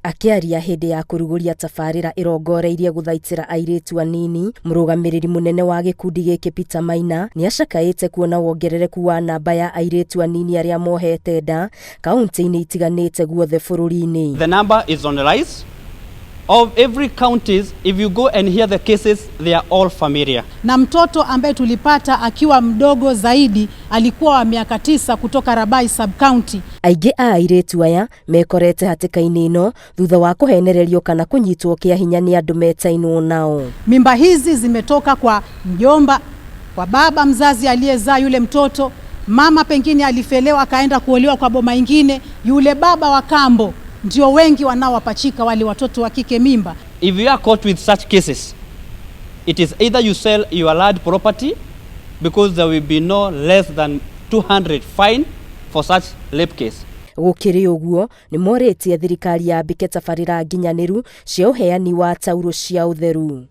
Akĩaria hĩndĩ ya kũrugũria tabarĩra ĩrongoreirie gũthaitĩra airĩtu anini, mũrũgamĩrĩri mũnene wa gĩkundi gĩkĩ Peter Maina nĩacakaĩte kuona wongerereku wa namba ya airĩtu anini arĩa mohete nda kaunti-inĩ itiganĩte guothe bũrũri-inĩ. The number is on the rise. Of every counties, if you go and hear the cases, they are all familiar. Na mtoto ambaye tulipata akiwa mdogo zaidi alikuwa wa miaka 9 kutoka Rabai sub county. Aingĩ a airĩtu aya mekorete hatĩka-inĩ ĩno thutha wa kũhenererio kana kũnyitwo kĩa hinya nĩ andũ metainwo nao. Mimba hizi zimetoka kwa mjomba, kwa baba mzazi aliyezaa yule mtoto, mama pengine alifelewa akaenda kuolewa kwa boma ingine, yule baba wa kambo ndio wengi wanaowapachika wale watoto wa kike mimba. If you are caught with such cases, it is either you sell your land property because there will be no less than 200 fine for such rape case. Gũkĩrĩ ũguo, nĩ morĩtie thirikari yambĩke tabarĩra nginyanĩru cia ũheani wa taurũ cia ũtheru.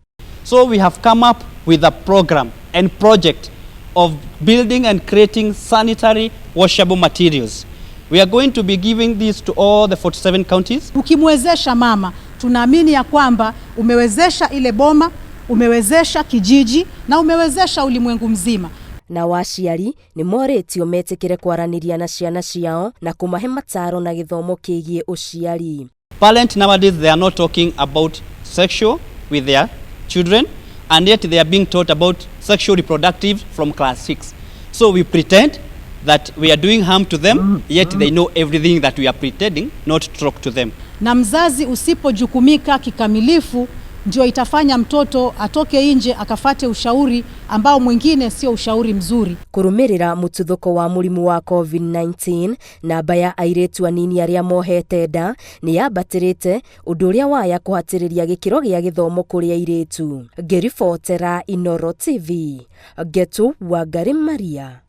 So we have come up with a program and project of building and creating sanitary washable materials. We are going to be giving this to all the 47 counties. Ukimwezesha mama, tunaamini ya kwamba umewezesha ile boma, umewezesha kijiji na umewezesha ulimwengu mzima. Nao aciari nĩ morĩtio metĩkĩre kwaranĩria na ciana ciao na kũmahe mataro na gĩthomo kĩgiĩ ũciari. Parents nowadays, they are not talking about sexual with their children, and yet they are being taught about sexual reproductive from class 6. So we pretend that we are doing harm to them, yet they know everything that we are pretending not to talk to them. Na mzazi usipojukumika kikamilifu, ndio itafanya mtoto atoke nje akafate ushauri ambao mwingine sio ushauri mzuri. Kũrũmĩrĩra mũtuthũko wa mũrimũ wa COVID-19, namba ya airĩtu anini arĩa mohete nda nĩ yambatĩrĩte, ũndũ ũrĩa waya kũhatĩrĩria gĩkĩro gĩa gĩthomo kũrĩ airĩtu. Ngĩribotera Inooro TV, Ngetu Wangari Maria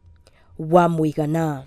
wa Mũigana.